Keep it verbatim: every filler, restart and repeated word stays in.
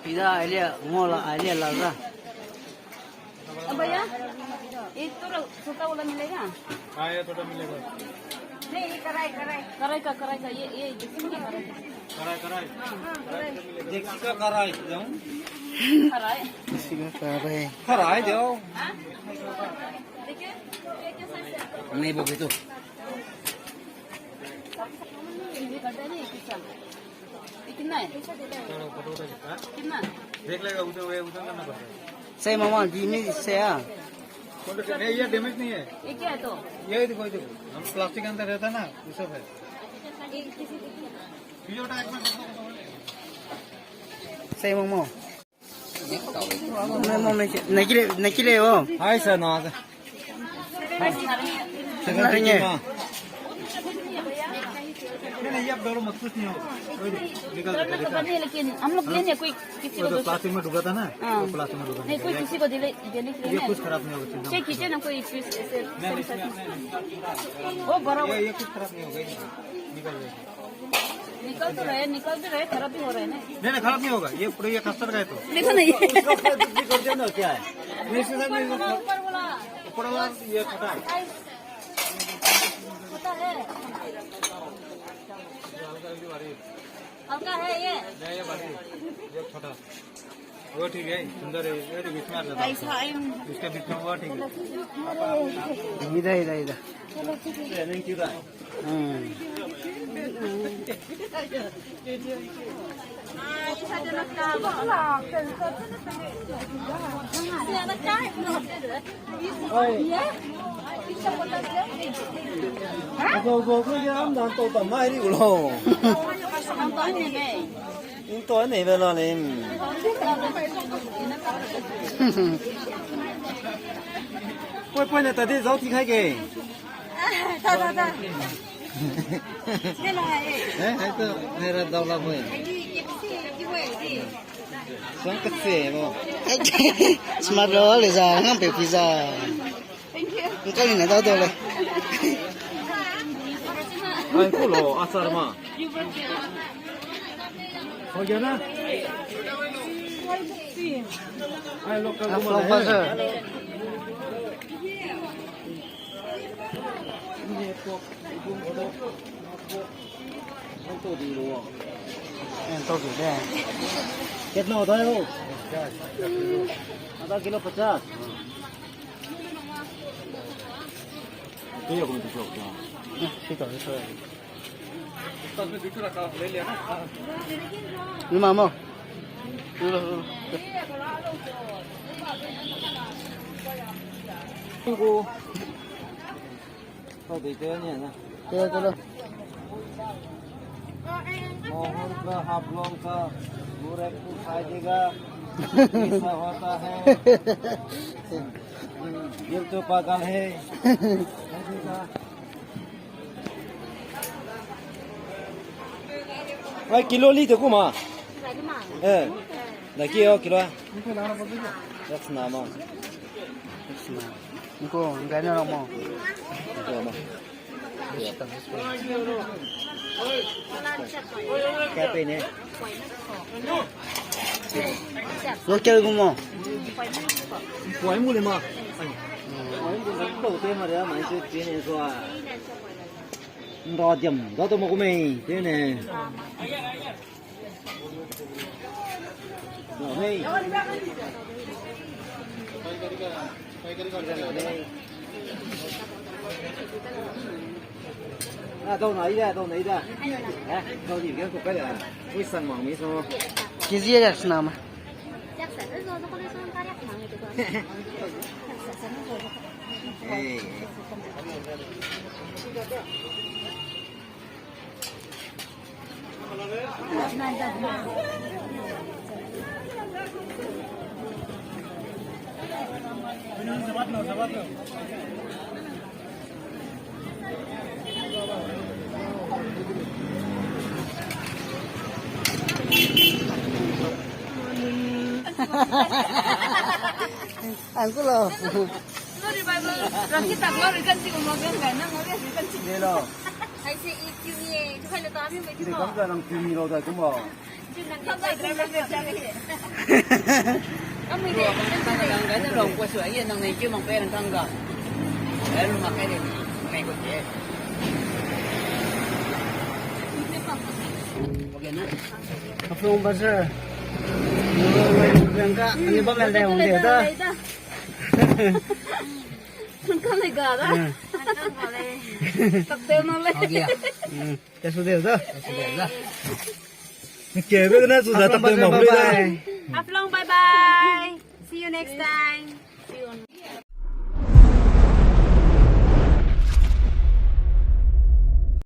Ida, alia, ngola, alia, lala. भैया, ये थोड़ा छोटा वाला मिलेगा? हाँ, ये छोटा मिलेगा। नहीं, ये कढ़ाई, कढ़ाई। कढ़ाई का, कढ़ाई का, ये, ये देखिए ना, कढ़ाई का। कढ़ाई, कढ़ाई। हाँ, हाँ, कढ़ाई। देखिए का कढ़ाई, जाओ। कढ़ाई। देखिए का कढ़ाई। कढ़ाई, जाओ। हाँ? देखिए, ये कैसा है? नहीं, वो भी तो। ये कितना है? कितना? देख लेगा, उधर, उधर करना पड़ता है। सही मामा, जी में से आ। कौन सा? नहीं, ये डैमेज नहीं है। ये क्या है तो? ये देखो, ये देखो, हम प्लास्टिक के अंदर रहता है ना, वो सब है। ये किसी को। वीडियो टाइप में। सही मामा। Nai ki le, nai ki le o. Hai sa na. नहीं, नहीं, ये आप दोनों मत कुछ नहीं हो। कोई नहीं, निकल दो, निकल दो। नहीं, लेकिन हम लोग लेने कोई किसी को वो तो दूसरा। प्लास्टिक में डूबा था ना, हाँ। वो प्लास्टिक में डूबा नहीं, नहीं, कोई ये, किसी को देने, देने के लिए ये नहीं। कुछ खराब नहीं होगा, चिंता ये मत कुछ करो। खराब नहीं होगा, ये, ये कुछ खराब नहीं होगा, निकल जाएगा। निकल तो रहे, निकल तो रहे, खराब भी हो रहे हैं ना। नहीं, नहीं, खराब नहीं होगा। ये पूरा ये कस्टर्ड का है तो। देखो ना ये। उसका ऊपर कुछ भी कर दिया ना, क्या है? नहीं, इसके साथ नहीं, ऊपर वाला, ऊपर वाला ये छोटा है। छोटा है। हल्का है ये। नहीं, ये भारी। ये छोटा। वो ठीक है, सुंदर है, ये तो बीच में आ जाता है। इसके बीच में वो ठीक है। इधर, इधर, इधर। हम्म। Poi, poi ne ta di, zau ti kai ge. Ta, ta, ta. Eh, hai to, hai ra dau la poi. Sang ka se mo. Smart lo le za, ngam pe pizza. Thank you. Ngkau ni na dau dau le. Ai, ku lo, achar ma. Ho gya na? Ai, local. Local ma. कितना होता है वो? आधा किलो पचास। ठीक है, ठीक है। Lu ma mo. Lu, lu, lu. Tau dei te ni na. Te, te lu. Mohan का हाफलोंग का गोरखपुर खाई देगा, ऐसा होता है। दिल तो पागल है। Ai, kilo li te ku ma. Eh. Na ki o kilo. That's na ma. That's na. Nko, ngai na mo. Nko ma. Kya pe ne? Local gu mo. Poi mu le ma. Poi mu le ma, te ma re, ma se pe ne so a. Nda diam, da to mo ku mei, te ne. Ah, dau nai da, dau nai da. Eh, dau di, gan ko kai da. Ui sang mang mi so. Kizi ya snam. Eh. Uncle lo. Sorry, bye bye. Raki tak lo, ri kan chi mo gen ga, nang mo gen kan chi. Ye lo. Ai se i kiu ni e, tu kai le ta mi mai ti mo. Kam ga nang kiu ni lo da kum ba. Nang ga ne long kua su, ai nang ne kiu mang pe rang kang ga. Ai lu mak kai de, mai ko te. Haflong Bazar. Bang ka, ani bam le hong de da. Kan le ga da. Hmm. Kan le. Tak te na le. Hage. Hmm. Te su de da. Te su de da. Ke be na su da tak te ma. Haflong, bye bye. See you next time. See you on